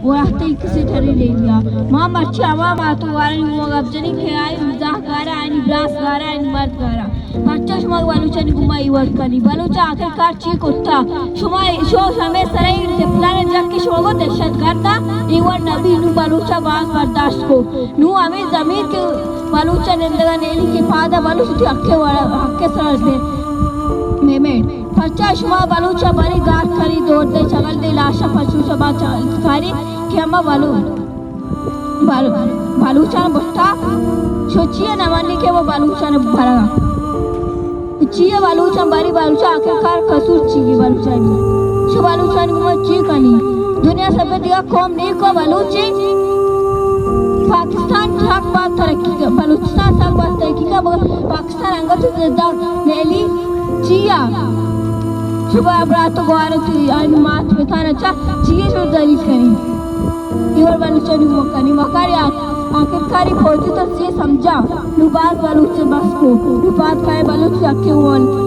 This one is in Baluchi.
وڑ اختئی کسے ٹرے ریڈیا۔ ما مرچی ہما مات و گوارانی گوما گپ جنیں کہ آئی زاہ گارا، آئینی براس گارا، آئینی مرد گارا۔ پرچا شما بلوچانی گوما اے وڑ کنی؟ بلوچا آخر کار چی کتا؟ شما شو ہمے سرا اے ٹپلان جک کہ شما گو دہشت گردا، اے وڑ نبی۔ نو بلوچا باز برداشت کو۔ نو ہمے ضمیر کہ بلوچا نندگا نیلی کہ پادا بلوچ تی حق وڑ، حق سرا دے۔ میمن۔ پرچا شما بلوچا بری گار کری، دور دے، چگل دے، لاشا پچوچا با چگل کاری کہ ہما بلو-، بلو-، بلوچان بٹا؟ شو چیئے نمانی کہ وہ بلوچان برگا؟ چیئے بلوچان بری؟ بلوچا آخر کار قصور چیئے بلوچانی؟ شو بلوچانی گوما چی کنی؟ دنیا سب دیگا قوم نیکو بلوچی؟ پاکستان حق با ترقی کا، بلوچستان حق با ترقی کا، مگر پاکستان انگت زندہ نیلی۔ چیا؟ شما برات و گوارت، آئین مات پتان چا چیئے شو دلیل کنی؟ اے وڑ بلوچانی مکنی مکاری آ-، آخر کاری فوجی تو چی سمجھا؟ نو باز بلوچ بس کو، نو پاد کائے بلوچ یکی وان۔